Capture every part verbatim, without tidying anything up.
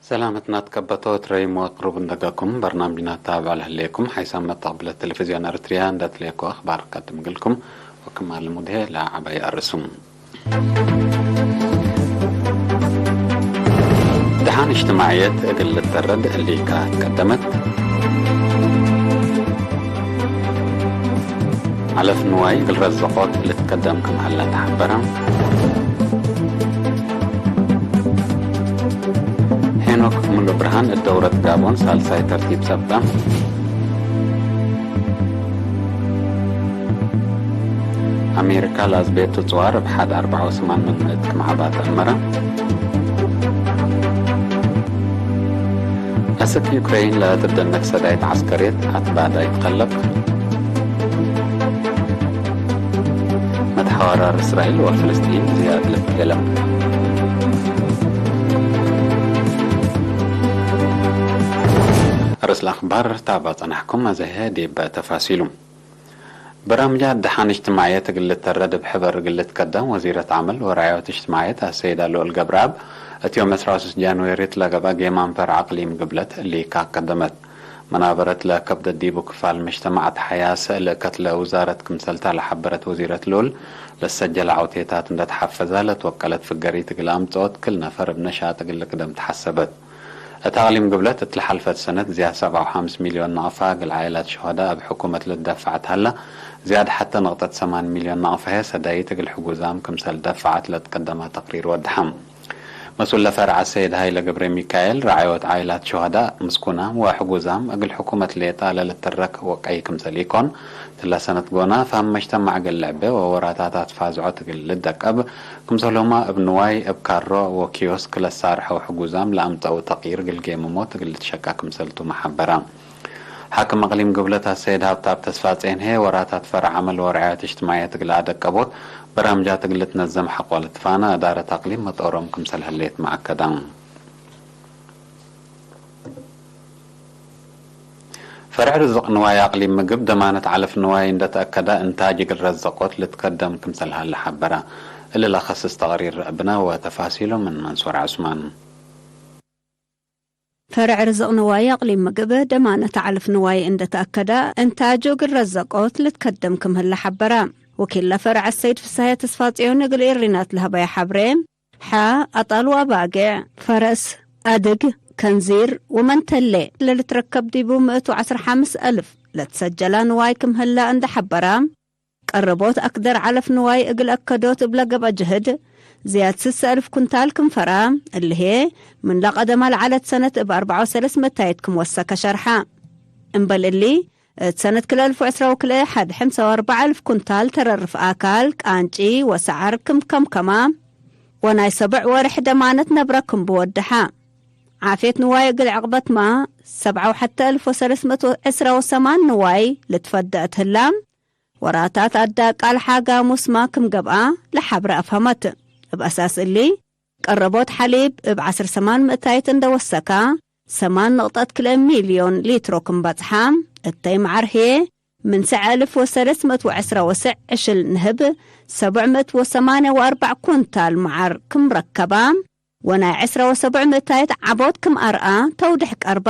ሰላመትና ትከበቶ እት ረይም ወቅሩብ እንደገኩም በርናምጅና ታብዕ ለህሌኩም፣ ሓይሳም መተቅብለት ቴሌቪዝዮን ኤረትርያ እንደ ትሌኮ አኽባር ቀድም እግልኩም፣ ወክማል ሙድሄ ለዐባይ አርእሱም። ደሓን እጅትማዕየት እግል ልትተረድ እሊካ ትቀደመት። ዐለፍ ንዋይ እግል ረዘቆት ልትቀደም ክም ሀለ ተሐበረ። ሄኖክ ሙሉብርሃን እት ደውረት ጋቦን ሳልሳይ ተርቲብ ሰብጠ። አሜሪካ ለአዝቤቱ ጽዋር እብ ሐድ አርበዓ ወሰማን ምን ምእት ክም ዐባ ተአመረ። አሰክ ዩክሬን ለትደነክ ሰዳይት ዐስከርየት አትባዳይ ትከለቅ። መትሐወራር እስራኤል ወፍልስጢን ዝያድ ልትኬለም። ርእስ ለአኽባር ታባ ጸናሕኩም አዘሀ ዲብ ተፋሲሉ። በራምጃ ደሓን እጅትማዕየት እግል ልተረድ እብ ሕበር እግል ልትቀደም ወዚረት ዐመል ወረዓዮት እጅትማዕየት አሰይድ አሉል ገብረአብ፣ እት ዮም ዕስራ ወስስ ጃንዌሪ እት ለገብአ ጌማን ፈርዕ አቅሊም ግብለት እሊካ ቀደመት። መናበረት ለከብደት ዲቡ ክፋል መጅተማዕ ተሐያሰ ልእከት ለውዛረት ክምሰልታ ለሐበረት ወዚረት ልኡል፣ ለሰጀለ ዐውቴታት እንደ ተሐፈዛ ለትወቀለት ፍገሪት እግል አምጽኦት ክል ነፈር እብ ነሻጥ እግል ልክደም ተሐሰበት። እት አቅሊም ግብለት እት ለሐልፈት ሰነት ዝያድ ሰብዓ ወሐምስ ሚልዮን ናቅፋ እግል ዓኢላት ሸሆዳ እብ ሕኩመት ልትደፈዕ ተሀላ፣ ዝያድ ሐተ ንቅጠት ሰማን ሚልዮን ናቅፋ ህዬ ሰዳይት እግል ሕጉዛም ክምሰል ደፈዐት ለትቀደመ ተቅሪር ወድሐ። መስኡል ለፈርዕ አሰይድ ሀይለ ገብረሚካኤል፣ ረዓዮት ዓኢላት ሸሆዳ ምስኩናም ወሕጉዛም እግል ሕኩመት ሌጣ ለልትረክ ወቀይ ክምሰል ኢኮን፣ እትለ ሰነት ጎናፍ ሀም መጅተማዕ እግል ልዕቤ ወወራታት አትፋዝዖት እግል ልደቀብ፣ ክምሰልሁመ እብ ንዋይ እብ ካሮ ወኪዮስክ ለሳርሐው ሕጉዛም ለአምጸኡ ተቅይር እግል ጌምሞት እግል ልትሸቀ ክምሰልቱመ ሐበረ። ሓክም አቅሊም ግብለት አሰይድ ሀብታብ ተስፋጼን ህዬ፣ ወራታት ፈርዕ ዐመል ወረዓየት እጅትማዕየት እግል አደቀቦት በራምጃት እግል ልትነዘም ሐቆ ልትፋነ፣ እዳረት አቅሊም መጦሮም ክምሰል ህሌት መአከደ። ፈርዕ ርዝቅ ንዋይ አቅሊም ምግብ ደማነት ዐለፍ ንዋይ እንደ ተአከደ፣ እንታጅ እግል ረዘቆት ልትከደም ክምሰል ሀለ ሐበረ። እሊ ለከስስ ተቅሪር ረአብነ ወተፋሲሉ ምን መንሱር ዑስማን። ፈርዕ ርዝቅ ንዋይ አቅሊም ምግብ ደማነት ዐለፍ ንዋይ እንደ ተአከደ፣ እንታጁ እግል ረዘቆት ልትከደም ክም ህለ ሐበረ። ወኪል ለፈርዕ አሰይድ ፍሰሀየ ተስፋጽዮን እግል ኤሪናት ለሀበየ ሐብሬ፣ ሐ፣ አጣል ወአባጌዕ፣ ፈረስ፣ አድግ፣ ከንዚር ወመንተሌ ለልትረከብ ዲቡ ምእት ወዐስር ሐምስ አልፍ ለትሰጀለ ንዋይ ክም ህለ እንደ ሐበረ፣ ቀረቦት አክደር ዐለፍ ንዋይ እግል አከዶት እብለ ገብአ ጅህድ፣ ዝያድ ስሰ አልፍ ኩንታል ክም ፈረ፣ እሊ ህዬ ምን ለቀደመ ለዐለት ሰነት እብ አርበዓ ወሰለስ መታይት ክም ወሰከ ሸርሐ። እምበል እሊ፣ እት ሰነት ክልኤ አልፍ ወዕስራ ወክልኤ ሐድ ሐምሳ ወአርበዕ አልፍ ኩንታል ተረርፍ አካል፣ ቃንጪ ወሰዐር ክም ከምከመ፣ ወናይ ሰብዕ ወርሕ ደማነት ነብረ ክም ብወደሐ። ዓፍየት ንዋይ እግል ዕቅበትመ፣ ሰብዓ ወሐተ አልፍ ወሰለስ ምእት ወዕስራ ወሰማን ንዋይ ልትፈደአት ህላ፣ ወራታት አዳ ቃልሓ ጋሙስመ ክም ገብአ ለሐብረ አፍሀመት። እብ አሳስ እሊ፣ ቀረቦት ሐሊብ እብ ዐስር ሰማን ምእታይት እንደ ወሰከ፣ ሰማን ንቅጠት ክልኤ ሚልዮን ሊትሮ ክም በጽሐ፣ እተይ መዓር ህዬ፣ ምን ሰዕ አልፍ ወሰለስ ምእት ወዕስራ ወሰዕ ዕሽል ንህብ፣ ሰብዕ ምእት ወሰማንየ ወአርበዕ ኩንታል መዓር ክም ረከበ፣ ወናይ ዕስራ ወሰብዕ ምእታይት ዐቦት ክም አርአ ተውድሕ ቀርበ።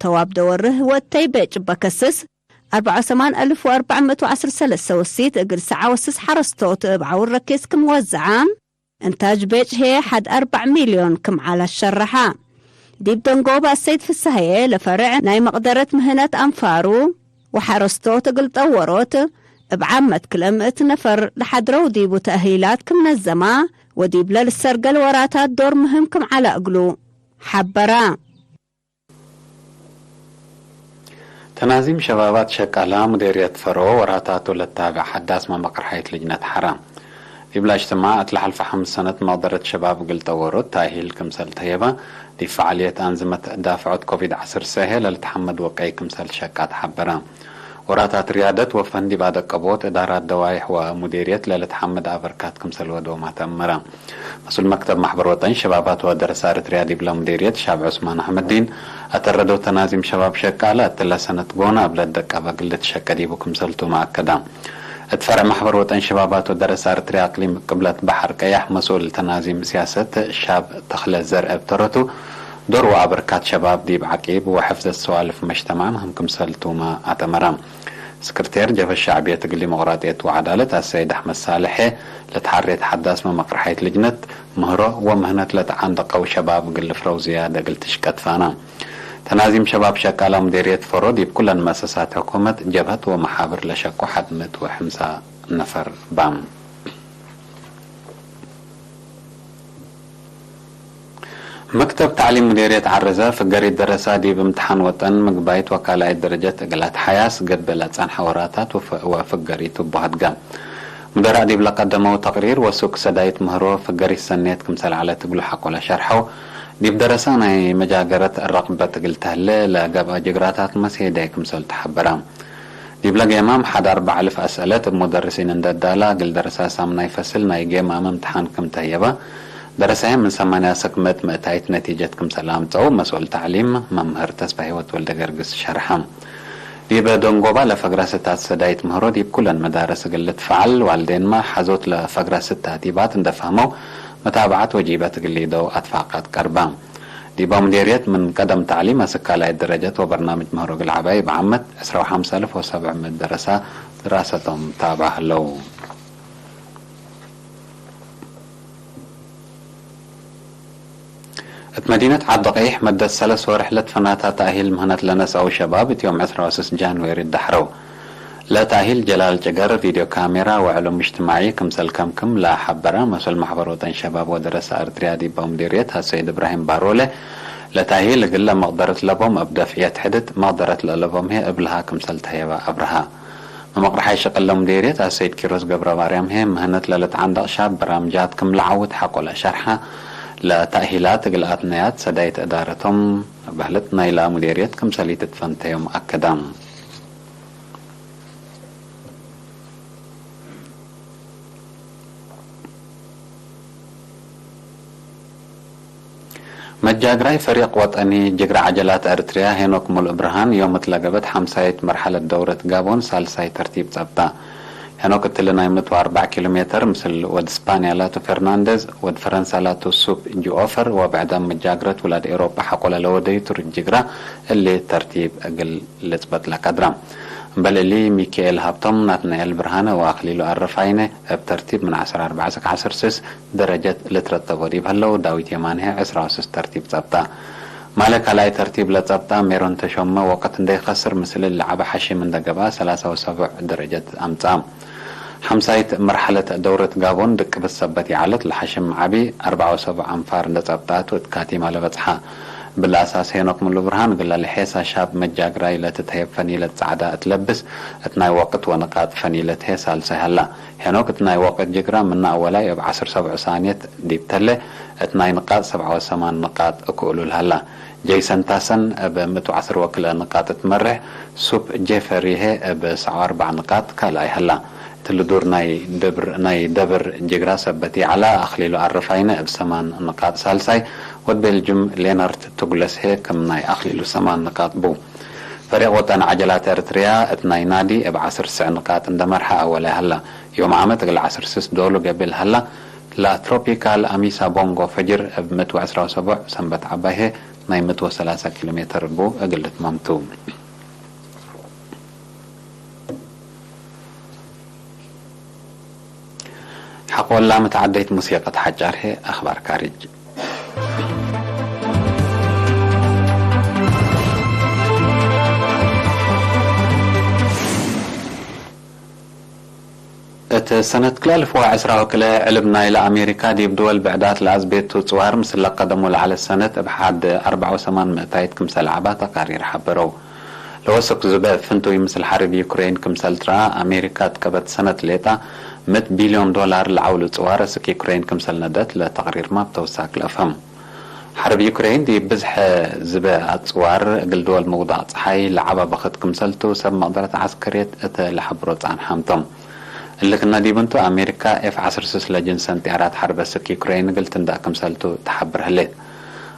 ተዋብ ደወርህ ወእተይ ቤጭ በከስስ፣ አርበዓ ወሰማን አልፍ ወአርበዕ ምእት ወዐስር ሰለስ ሰውሲት እግል ሰዓ ወስስ ሐረስቶት እብ ዐውር ረኪስ ክም ወዘዐ፣ እንታጅ ቤጭ ህዬ ሐድ አርበዕ ሚልዮን ክም ዐለ ሸረሐ። ዲብ ደንጎበ አሰይድ ፍሰሀዬ ለፈርዕ ናይ መቅደረት ምህነት አንፋሩ ወሐረስቶት እግል ጠወሮት፣ እብ ዓመት ክልኤ ምእት ነፈር ለሐድረው ዲቡ ተእሂላት ክም ነዘመ ወዲብለ ልሰርገል ወራታት ዶር ምህም ክም ዐለ እግሉ ሐበረ። ተናዚም ሸባባት ሸቃላ ሙዴርየት ፈሮ ወራታቱ ለታብዕ ሐዳስ መመቅርሐይት ልጅነት ሐራ። ዲብላ እጅትማዕ እት ለሐልፈ ሐምስ ሰነት መቅደረት ሸባብ እግል ጠወሮት ታእሂል ክምሰል ተህየበ፣ ዲብ ፈዓልየት አንዝመት ዳፍዖት ኮቪድ ዐስር ሰሄ ለልትሐመድ ወቀይ ክምሰል ሸቃት ሐበረ። ወራታት ርያደት ወፈን ዲብ አደቀቦት እዳራት ደዋይሕ ወሙዴርየት ለልትሐመድ አበርካት ክምሰል ወደውማ ተአመረ። መስኡል መክተብ ማሕበር ወጠን ሸባባት ወደረሰ አርትርያ ዲብለ ሙዴርየት ሻብ ዑስማን አሕመድዲን፣ አተረደው ተናዚም ሸባብ ሸቃለ እትለ ሰነት ጎነ እብ ለትደቀበ እግል ልትሸቀ ዲቡ ክምሰልቱመ አከደ። እት ፈርዕ ማሕበር ወጠን ሸባባት ወደረሰ አርትርያ አቅሊም ቅብለት በሐር ቀያሕ መስኡል ተናዚም ስያሰት ሻብ ተኽለ ዘርአ እብ ተረቱ፣ ዶር ወአበርካት ሸባብ ዲብ ዐቂብ ወሕፍዘት ሰዋልፍ መጅተማዕ ምህም ክምሰል ቱመ አተመረ። ስክርቴር ጀብሀት ሸዕብየት እግል ዲሞቅራጥየት ወዐዳለት አሰይድ አሕመድ ሳልሐ፣ ለተሐሬት ሐዳስ መመቅርሐይት ልጅነት ምህሮ ወምህነት ለተዓንደቀው ሸባብ እግል ልፍረው ዝያድ እግል ትሽቀት ፋና። ተናዚም ሸባብ ሸቃላ ሙዴርየት ፈሮ ዲብ ኩለን መአሰሳት ሕኩመት፣ ጀብሀት ወመሓብር ለሸቁ ሐድ ምእት ወሐምሳ ነፈር ባም። መክተብ ተዕሊም ሙዴርየት ዐረዘ፣ ፍገሪት ደረሳ ዲብ እምትሓን ወጠን ምግባይት ወካልኣይት ደረጀት እግል አትሓያስ ገብእ ለጸንሐ ወራታት ወፍ-፣ ወፍገሪት እቡ ሀድገ። ሙደራእ ዲብ ለቀደመው ተቅሪር ወሱቅ ሰዳይት ምህሮ ፍገሪት ሰኔት ክምሰል ዐለት እግሉ ሐቆለ ሸርሐው፣ ዲብ ደረሳ ናይ መጃገረት ረቅበት እግል ተህሌ ለገብአ ጅግራታትመ ሴዳይ ክምሰል ተሐበረ። ዲብለ ጌማም ሐድ አርበዕ አልፍ አስአለት እብ ሙደርሲን እንዴ ዳላ፣ እግል ደረሳ ሳምናይ ፈስል ናይ ጌማም እምትሓን ክም ተህየበ፣ ደረሳይ ምን ሰማንያ ሰክመት ምእታይት ነቲጀት ክምሰል አምጸው መስኡል ተዕሊም መምህር ተስፋ ህይወት ወልደገርግስ ሸርሐ። ዲበ ደንጎባ ለፈግረ ስታት ሰዳይት ምህሮ ዲብ ኩለን መዳርስ እግል ልትፈዐል፣ ዋልዴንመ ሐዞት ለፈግረ ስታት ኢባት እንዴ ፈህመው፣ መታብዐት ወጂበት እግል ሊደው አትፋቃት ቀርበ። ዲበ ሙዴርየት ምን ቀደም ተዕሊም አስክ ካልኣይት ደረጀት ወበርናምጅ ምህሮ እግል ዐባይ እብ ዓመት ዕስራ ወሐምሳ አልፍ ወሰብዕ ምእት ደረሳ ድራሰቶም ታብዐ ህለው። እት መዲነት ዐዲ ቀይሕ መደት ሰለስ ወርሕ ለትፈናታ ተእሂል ምህነት ለነስአው ሸባብ እት ዮም ዕስራ ወስስ ጃንዌሪ ደሐረው። ለተእሂል ጀላል ጭገር ቪድዮ ካሜራ ወዕሉም እጅትማዒ ክምሰል ከምክም ለሐበረ መስኡል መሕበር ወጠን ሸባብ ወደረሳ እርትርያ ዲበ ሙዲርየት አሰይድ እብራሂም ባሮለ፣ ለተእሂል እግለ መቅደረት ለቦም እብ ደፍዕየት ሕድት፣ መቅደረት ለአለቦም ህዬ እብልሃ ክምሰል ተህየበ አብርሃ። መመቅርሓይ ሽቅል ለሙዲርየት አሰይድ ኪሮስ ገብረማርያም ህዬ ምህነት ለልትዓንደቅ ሻብ በራምጃት ክም ለዐውት ሐቆ ለሸርሐ፣ ለተእሂላት እግል አትነያት ሰዳይት እዳረቶም በህለት ናይላ ሙዲርየት ክምሰል ኢትትፈንተዮም አከደ። መጃግራይ ፈሪቅ ወጠኒ ጅግረ ዐጀላት ኤርትርያ ሄኖክ ሙሉእ ብርሃን፣ ዮም እት ለገብአት ሐምሳይት መርሐለት ደውረት ጋቦን ሳልሳይ ተርቲብ ጸብጠ። ሄኖክ እትሊ ናይ ምእት ወአርበዕ ኪሎ ሜተር ምስል ወድ ስፓንያ ላቱ ፌርናንዴዝ፣ ወድ ፈረንሳ ላቱ ሱፕ ጂኦፈር ወብዕዳም መጃግረት ውላድ ኤሮጳ ሐቆለ ለወደዩ ትሩድ ጅግረ እሊ ተርቲብ እግል ልጽበጥ ለቀድረ። እምበል እሊ፣ ሚኪኤል ሃብቶም፣ ናትናኤል ብርሃነ ወአክሊሉ አረፋይነ እብ ተርቲብ ምን ዐስር አርበዕ እስክ ዐስር ስስ ደረጀት ልትረተቦ ዲብ ሀለው፣ ዳዊት የማንሄ ዕስራ ወስስ ተርቲብ ጸብጠ። ማለ ካልኣይ ተርቲብ ለጸብጠ ሜሮን ተሾመ ወቅት እንዴ ኢከስር ምስል ለዐበ ሐሺም እንዴ ገብአ ሰላሳ ወሰቡዕ ደረጀት አምጽአ። ሐምሳይት መርሐለት ደውረት ጋቦን ድቅብት ሰበት ይዐለት ለሐሽም ዐቢ አርበዕ ወሰቡዕ አንፋር እንዴ ጸብጣቱ እት ካቲማ ለበጽሐ። እብሊ አሳስ ሄኖክ ሙሉ ብርሃን እግለ ለሔሳ ሻብ መጃግራይ ለትትሀየብ ፈኒለት ጸዕዳ እት ለብስ እት ናይ ወቅት ወንቃጥ ፈኒለት ህዬ ሳልሳይ ሀላ። ሄኖክ እት ናይ ወቅት ጅግራ ምነ አወላይ እብ ዐስር ሰብዑ ሳንየት ዲብ ተሌ እት ናይ ንቃጥ ሰብዓ ወሰማን ንቃጥ ክእሉል ሀላ። ጄይሰን ታሰን እብ ምእት ወዐስር ወክልኤ ንቃጥ እት መሬሕ፣ ሱፕ ጄፈሪ ህዬ እብ ሰብዓ ወአርበዕ ንቃጥ ካልኣይ ሀላ። እትሊ ዱር ናይ ደብር፣ ናይ ደብር ጅግራ ሰበት ይዐላ አክሊሉ አረፋይነ እብ ሰማን ንቃጥ ሳልሳይ፣ ወድ ቤልጅም ሌናርት ቱግለስ ህዬ ክም ናይ አክሊሉ ሰማን ንቃጥ ቡ። ፈሪቅ ወጠን ዐጀላት ኤርትርያ እት ናይ ናዲ እብ ዐስር ስዕ ንቃጥ እንዴ መርሐ አወላይ ሀላ። ዮም ዓመት እግል ዐስር ስስ ዶሉ ገብእ ለሀላ ለትሮፒካል አሚሳ ቦንጎ ፈጅር እብ ምእት ወዐስራ ወሰቡዕ ሰንበት ዐባይ ህዬ ናይ ምእት ወሰላሳ ኪሎ ሜተር ቡ እግል ልትመም ቱ። ሐቆላ መትዓደይት ሙሲቀት ሐጫር ህዬ አክባር ካርጅ። እት ሰነት ክልኤ አልፍ ወዐስራ ወክልኤ ዕልብ ናይለ አሜሪካ ዲብ ድወል ብዕዳት ለአዝቤቱ ጽዋር ምስል ለቀደሙ ለዐለት ሰነት እብ ሐድ አርበዕ ወሰማን ምእታይት ክምሰል ዐባ ተቃሪር ሐበረው። ለወስክ ዝበ እብ ፍንቱይ ምስል ሐርብ ዩክሬን ክምሰል ትረአ፣ አሜሪካ እት ቀበት ሰነት ሌጣ ምእት ቢልዮን ዶላር ለዐውሉ ጽዋር እስክ ዩክሬን ክምሰል ነደት ለተቅሪርመ እብ ተውሳክ ለአፍህም። ሐርብ ዩክሬን ዲብ ብዝሐ ዝበ አጽዋር እግል ድወል ምውዳቅ ጸሓይ ለዐበ በክት ክምሰልቱ ሰብ መቅደረት ዐስከርየት እተ ለሐብሮ ጻንሓም ቶም። እሊ ክነ ዲብ እንቱ፣ አሜሪካ ኤፍ ዐስር ስስ ለጅንሰን ጥያራት ሐርብ እስክ ዩክሬን እግል ትንዳእ ክምሰልቱ ተሐብር ህሌት።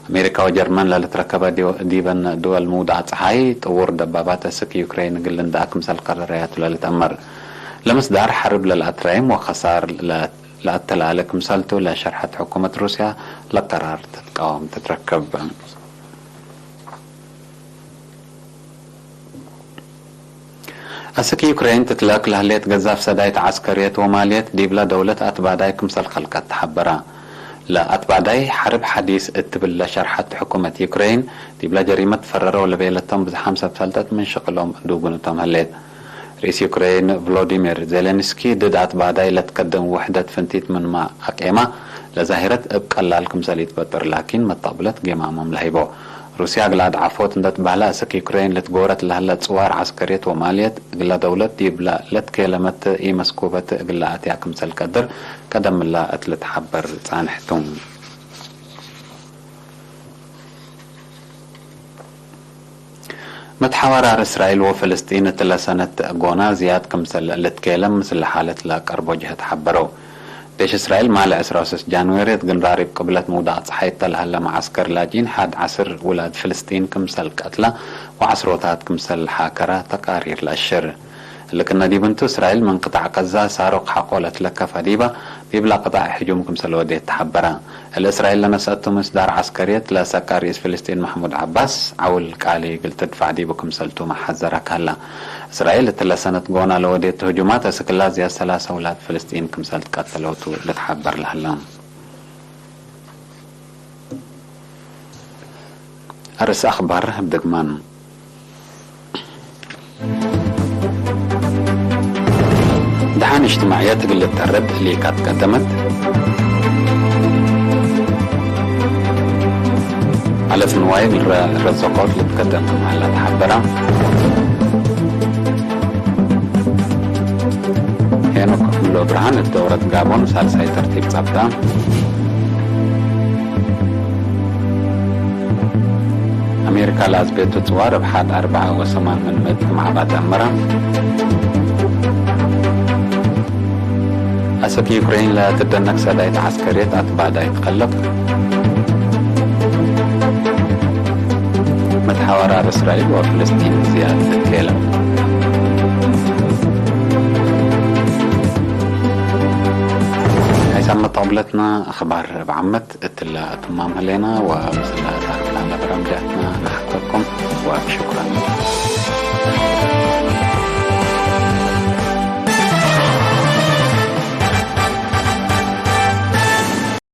አሜሪካ ወጀርመን ለልትረከበ ዲወ-፣ ዲበን ድወል ምውዳቅ ጸሓይ ጥውር ደባባት እስክ ዩክሬን እግል ልንዳእ ክምሰል ቀረረያቱ ለልትአመር። ለምስዳር ሐርብ ለልአትራይም ወከሳር ለ-፣ ለአተላለ ክምሰልቱ ለሸርሐት ሕኩመት ሩስያ ለቀራር ትትቃወም ትትረከብ። አስክ ዩክሬን ትትለክ ለህሌት ገዛፍ ሰዳይት ዐስከርየት ወማልየት ዲብለ ደውለት አትባዳይ ክምሰል ከልቀት ተሐበረ። ለአትባዳይ ሐርብ ሐዲስ እት ትብል ለሸርሐት ሕኩመት ዩክሬን፣ ዲብለ ጀሪመት ፈረረው ለቤለቶም ብዝሓም ሰብ ሰልጠት ምን ሽቅሎም ዱጉንቶም ህሌት። ርኢስ ዩክሬን ቭሎዲሚር ዜሌንስኪ ድድ አትባዳይ ለትከደም ውሕደት ፍንቲት ምንመ አቄመ፣ ለዛሂረት እብ ቀላል ክምሰል ኢትበጥር ላኪን መጣብለት ጌማሞም ለሀይቦ። ሩስያ እግለ አድዓፎት እንደ ትበህለ አስክ ዩክሬን ልትጎረት ለህለ ጽዋር ዐስከርየት ወማልየት እግለ ደውለት ዲብለ ለትኬለመት ኢመስኩበት እግለ አትያ ክምሰል ቀድር ቀደምላ እት ልትሐበር ጻንሕ ቱ። መትሐወራር እስራኤል ወፍልስጢን እትለ ሰነት ጎና ዝያድ ክምሰል ልትኬለም ምስል ሓለት ለቀርቦ ጀህት ሐበረው። ዴሽ እስራኤል ማለ ዕስራ ወሰስ ጃንዌሪ እት ግንራር እብ ቅብለት ምውዳቅ ጸሓይ እተ ለሀለ መዓስከር ላጅኢን ሐድ ዐስር ውላድ ፍልስጢን ክምሰል ቀትለ ወዐስሮታት ክምሰል ሓከረ ተቃሪር ለአሽር። እሊ ክነ ዲብ እንቱ፣ እስራኤል ምን ቅጣዕ ቀዛ ሳሩቅ ሐቆ ለትለከፈ ዲበ፣ ዲብለ ቅጣዕ ህጁም ክምሰል ወዴት ተሐበረ። እሊ እስራኤል ለነስአቱ ምስዳር ዐስከርየት ለሰቃ ርኢስ ፍልስጢን መሕሙድ ዐባስ፣ ዐውል ቃሊ እግል ትድፋዕ ዲቡ ክምሰልቱመ ሐዘረ ከሀለ። እስራኤል እትለ ሰነት ጎና ለወዴቱ ህጁማት አስክላ ዝያድ ሰላሰ ውላድ ፍልስጢን ክምሰል ትቀተለው ቱ ልትሐበር ለሀለ። አርእስ አኽባር እብ ድግማን። ደሓን እጅትማዕየት እግል ልትዐረድ ሊካት ቀደመት። አለፍ ንዋይ እግል ረ-፣ ረዘቆት ልትቀደም ክም ሀላ ተሐበረ። ሄኖክ ክፍሎ ብርሃን እት ደውረት ጋቦን ሳልሳይ ተርቲብ ጸብጠ። አሜሪካ ለአዝቤቱ ጽዋር እብ ሐድ አርበዐ ወሰማን ምን ምእት ክም ዐባ ተአመረ። አሰክ ዩክሬን ለትደነክ ሰዳይት ዐስከርየት አትባዳይ ትቀለብ። መትሐወራር እስራኤል ወፍልስጢን ዝያድ ልትኬለም። ሐይሳም መጣብለትና አኽባር እብ ዓመት እትለ አትማም ህሌና ወምስለ ታርፍ ለሀለ በራምጃትና ነሐከኩም ወሽኩረን።